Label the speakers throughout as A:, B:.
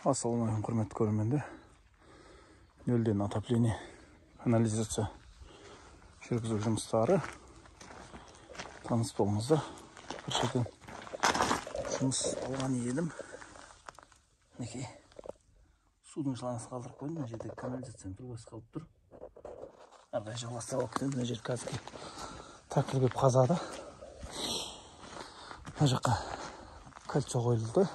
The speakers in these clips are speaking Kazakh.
A: Ассалаумағалейкум, құрметті көрермендер. Нөлден отопление, канализация жүргізу жұмыстары. Таныс болыңыздар. Бір жерден жұмыс алған едім. Мінекей, судың шлангысын қалдырып қойдым. Мына жерде канализацияның трубасы қалып тұр. Ары қарай жалғастырып алып кетемін. Мына жерді қазір трактор келіп қазады. Мына жаққа кольцо қойылды.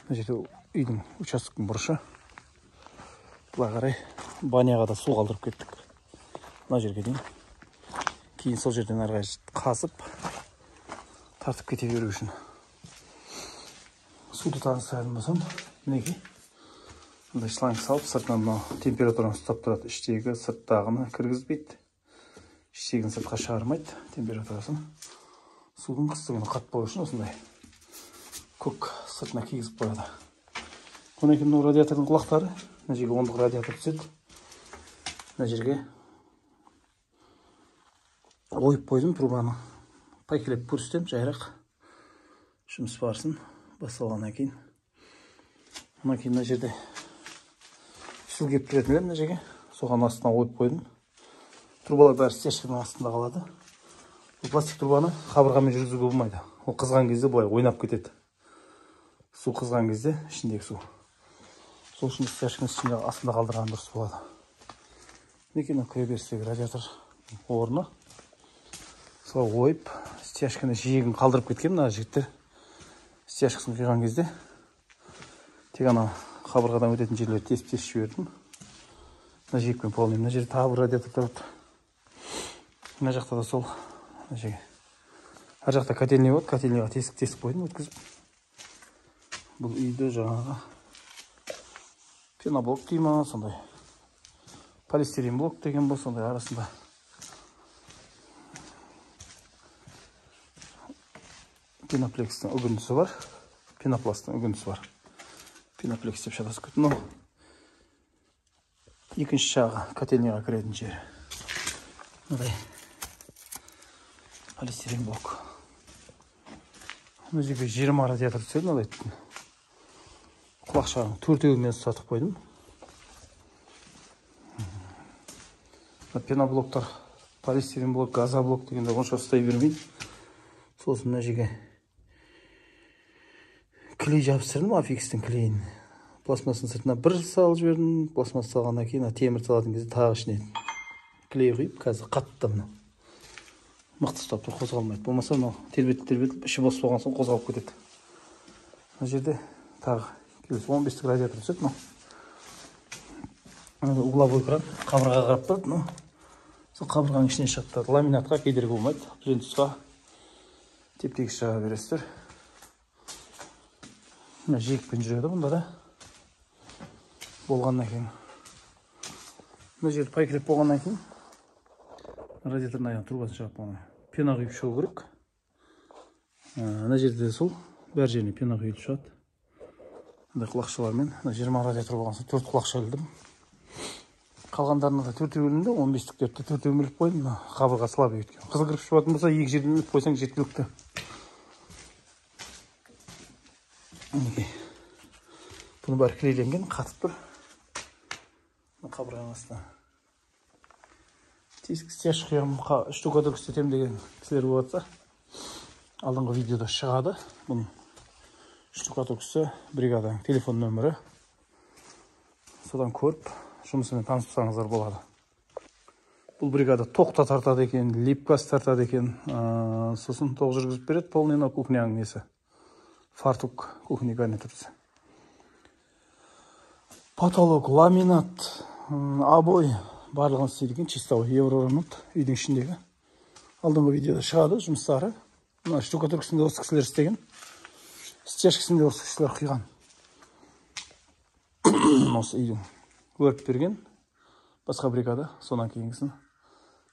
A: Мына жерде үйдің участоктың бұрышы. Былай қарай баняға да су қалдырып кеттік. Мына жерге дейін. Кейін сол жерден ары қарай қазып тартып кете беру үшін. Суды таныстыратын болсам, мінекей мындай шланг салып, сыртынан мынау температураны ұстап тұрады. Іштегі сырттағыны кіргізбейді. Іштегін сыртқа шығармайды температурасын. Судың қыстығын қатпау үшін осындай көк сыртына кигізіп қояды. Одан кейін мынау радиатордың құлақтары. Мына жерге 10-дық радиатор түседі. Мына жерге ойып қойдым трубаны. Пайкелеп көрсетемін, жайырақ жұмыс барысын басталғаннан кейін. Одан кейін мына жерде су кептіретіндер мына жерге. Соған астына ойып қойдым. Трубалар бәрі стяжканың астында қалады. Бұл пластик трубаны қабырғамен жүргізуге болмайды. Ол қызған кезде былай ойнап кетеді. Су қызған кезде ішіндегі су. Сол үшін стяжканың ішінде астында қалдырған дұрыс болады. Мінекей мына кіреберістегі радиатор орны. Солай ойып, стяжканы жиегін қалдырып кеткен мына жігіттер. Стяжкасын құйған кезде тек ана қабырғадан өтетін жерлерді тесіп-тесіп жібердім. Мына жиекпен полный. Мына жерде тағы бір радиатор тұрады. Мына жақта да сол. Мына жерге. Ар жақта котельный болады, котельныйға тесік-тесік қойдым өткізіп. Бұл үйді жаңағы пеноблок дей ма, сондай полистирен блок деген бол, сондай арасында пеноплекстің үгіндісі бар, пенопласттың үгіндісі бар. Пеноплекс деп шатасып кеттім. Мынау екінші жағы котельныйға кіретін жері. Мынадай полистирен блок. Мына жерге 20 радиатор түседі, мынадай құлақшағын төртеуімен ұстатып қойдым. Мына пеноблоктар, полистирен блок, газоблок дегенде онша ұстай бермейді. Сосын мына жерге клей жабыстырдым, аффикстің клейін. Пластмассының сыртына бір салып жібердім. Пластмасс салғаннан кейін темір салатын кезде тағы ішіне клей құйып, қазір қатты мынау. Мықты ұстап тұр, қозғалмайды. Болмаса мынау тербетіліп-тербетіліп іші бос болған соң қозғалып кетеді. Мына жерде тағы келесі 15-тік радиатор түседі мынау. Мына угловой кран қабырғаға қарап тұрады мынау. Сол қабырғаның ішінен шығып тұрады. Ламинатқа кедергі болмайды. Плинтусқа теп-тегіс жаға бересіздер. Мына жиекпен жүреді бұнда да. Болғаннан кейін. Мына жерді пайкелеп болғаннан кейін радиатордың аяғын трубасын шығарып болғаннан кейін пена құйып шығу керек. Мына жерде де сол, бәр жеріне пена құйылып шығады. Мындай құлақшалармен, мына 20 радиатор болған соң 4 құлақша ілдім. Қалғандарына да төртеу ілінді, 15-тіктерді төртеуін іліп қойдым. Мына қабырға слабый өйткені. Қызыл кірпіш болатын болса, екі жерден іліп қойсаң жеткілікті. Мінекей. Бұның бәрі клейленген, қатып тұр. Мына қабырғаның астына. Тесік стяжка құямын, штукатурка істетемін деген кісілер болып жатса, алдыңғы видеода шығады. Бұның штукатуркасы, бригаданың телефон нөмірі. Содан көріп, жұмысымен танысып болады. Бұл бригада тоқ та тартады екен, липкасы тартады екен, сосын тоқ жүргізіп береді, полный мынау кухняның несі. Фартук кухня гарнитурасы. Потолок, ламинат, обой барлығын істейді екен, чистовой евроремонт үйдің ішіндегі. Алдыңғы видеода шығады жұмыстары. Мына штукатуркасын да осы кісілер істеген. Стяжкасын да осы кісілер құйған. Осы үйдің өріп берген басқа бригада, сонан кейінгісін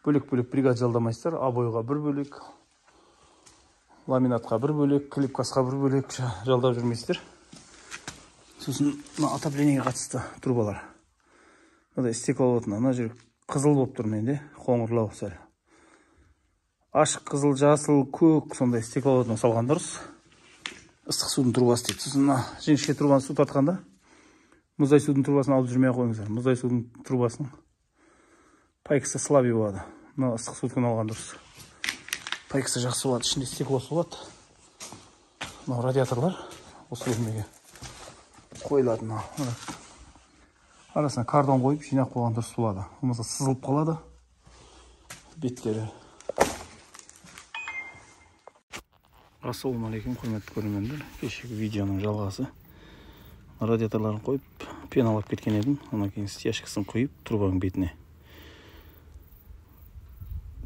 A: бөлек-бөлек бригада жалдамайсыздар. Обойға бір бөлек, ламинатқа бір бөлек, клипкасқа бір бөлек жалдап жүрмейсіздер. Сосын мына отоплениеге қатысты трубалар. Мынадай стекловатына, мына жер қызыл болып тұр менде, қоңырлау сәл. Ашық қызыл, жасыл, көк сондай стекловатына салған дұрыс. Ыстық судың трубасы дейді. Сосын мына жіңішке трубаны су тартқанда мұздай судың трубасын алып жүрмей қойыңыздар. Мұздай судың трубасының пайкасы слабый болады. Мына ыстық судікін алған дұрыс. Пайкасы жақсы болады, ішінде стеклосы болады. Мынау радиаторлар осы бөлмеге қойылады. Мынау арасына картон қойып жинап қойған дұрыс болады. Болмаса сызылып қалады беттері. Ассалаумағалейкум, құрметті көрермендер. Кешегі видеоның жалғасы. Радиаторларын қойып, пеналап кеткен едім. Одан кейін стяжкасын құйып, трубаның бетіне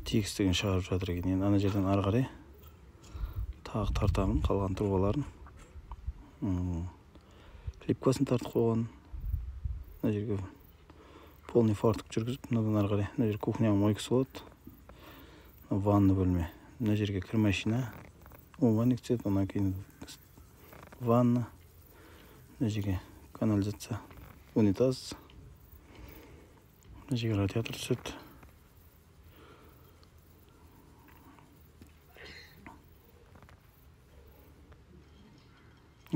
A: тегістігін шығарып жатыр екен. Енді ана жерден ары қарай тағы тартамын қалған трубаларын. Липкасын тартып қойған. Мына жерге полный фартук жүргізіп, мынадан ары қарай мына жер кухняның мойкасы болады. Ванна бөлме. Мына жерге кір машина, умывальник түседі, одан кейін ванна, мына жерге канализация, унитаз, мына жерге радиатор түседі.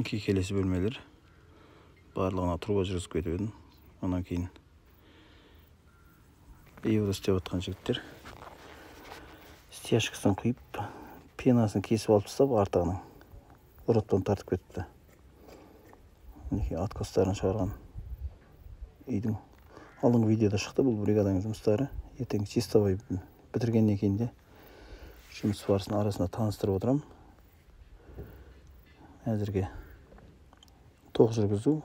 A: Келесі бөлмелер барлығына труба жүргізіп кетіп едім. Одан кейін евро істеп жатқан жігіттер стяжкасын құйып, пенасын кесіп алып тастап, артығының ұрыттан тартып кетіпті. Мінекей откостарын шығарған үйдің алдыңғы видеода шықты бұл бригаданың жұмыстары. Ертең чистовой бітіргеннен кейін де жұмыс барысын арасында таныстырып отырамын. Әзірге тоқ жүргізу,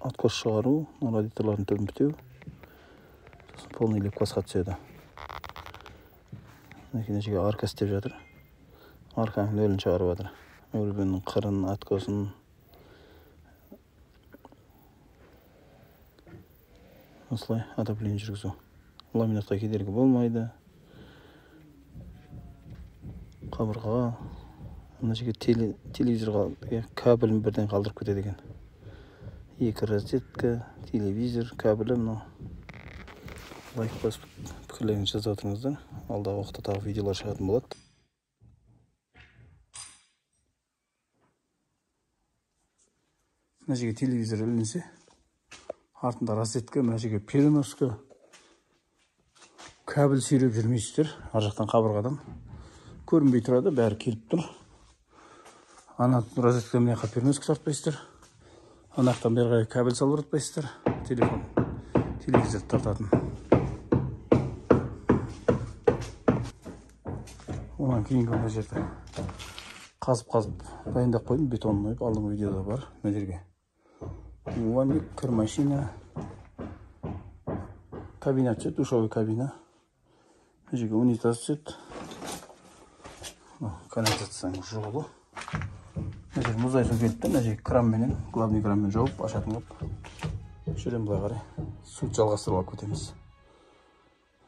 A: откос шығару, радиаторлардың түбін бітеу, сосын полный лепкасқа түседі. Мына жерге арка істеп жатыр. Арканың нөлін шығарып жатыр. Нөлінің қырын, откосын. Осылай отопление жүргізу. Ламинатқа кедергі болмайды. Қабырғаға, мына жерге телевизорға кабелін бірден қалдырып кетеді екен. Екі розетка, телевизор, кабелі мынау. Лайк басып пікірлеріңізді жазып отырыңыздар. Алдағы уақытта тағы видеолар шығатын болады. Мына жерге телевизор ілінсе, артында розетка, мына жерге переноска, кабель сүйреп жүрмейсіздер. Ар жақтан қабырғадан көрінбей тұрады, бәрі келіп тұр. Ана розетка мына жаққа переноска тартпайсыздар. Ана жақтан бері қарай кабель салып жатпайсыздар. Телефон, телевизор тартатын. Одан кейінгі мына жерді қазып-қазып дайындап қойдым, бетонын ойып, алдыңғы видеода бар. Мына жерге умывальник, кір машина, кабина түседі, душевой кабина. Мына жерге унитаз түседі. Канализацияның жолы. Мына жерге мұздай су келді, мына жерге кранменен, главный кранмен жауып, ашатын қылып. Жерден былай қарай су жалғастырып алып кетеміз.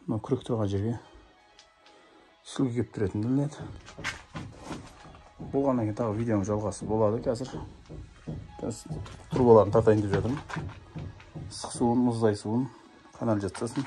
A: Мына күрек тұрған жерге сүлгі кептіретін ілінеді. Болғаннан кейін тағы видеоның жалғасы болады. Қазір трубаларын тартайын деп жатырмын. Ыстық суын, мұздай суын, канализациясын.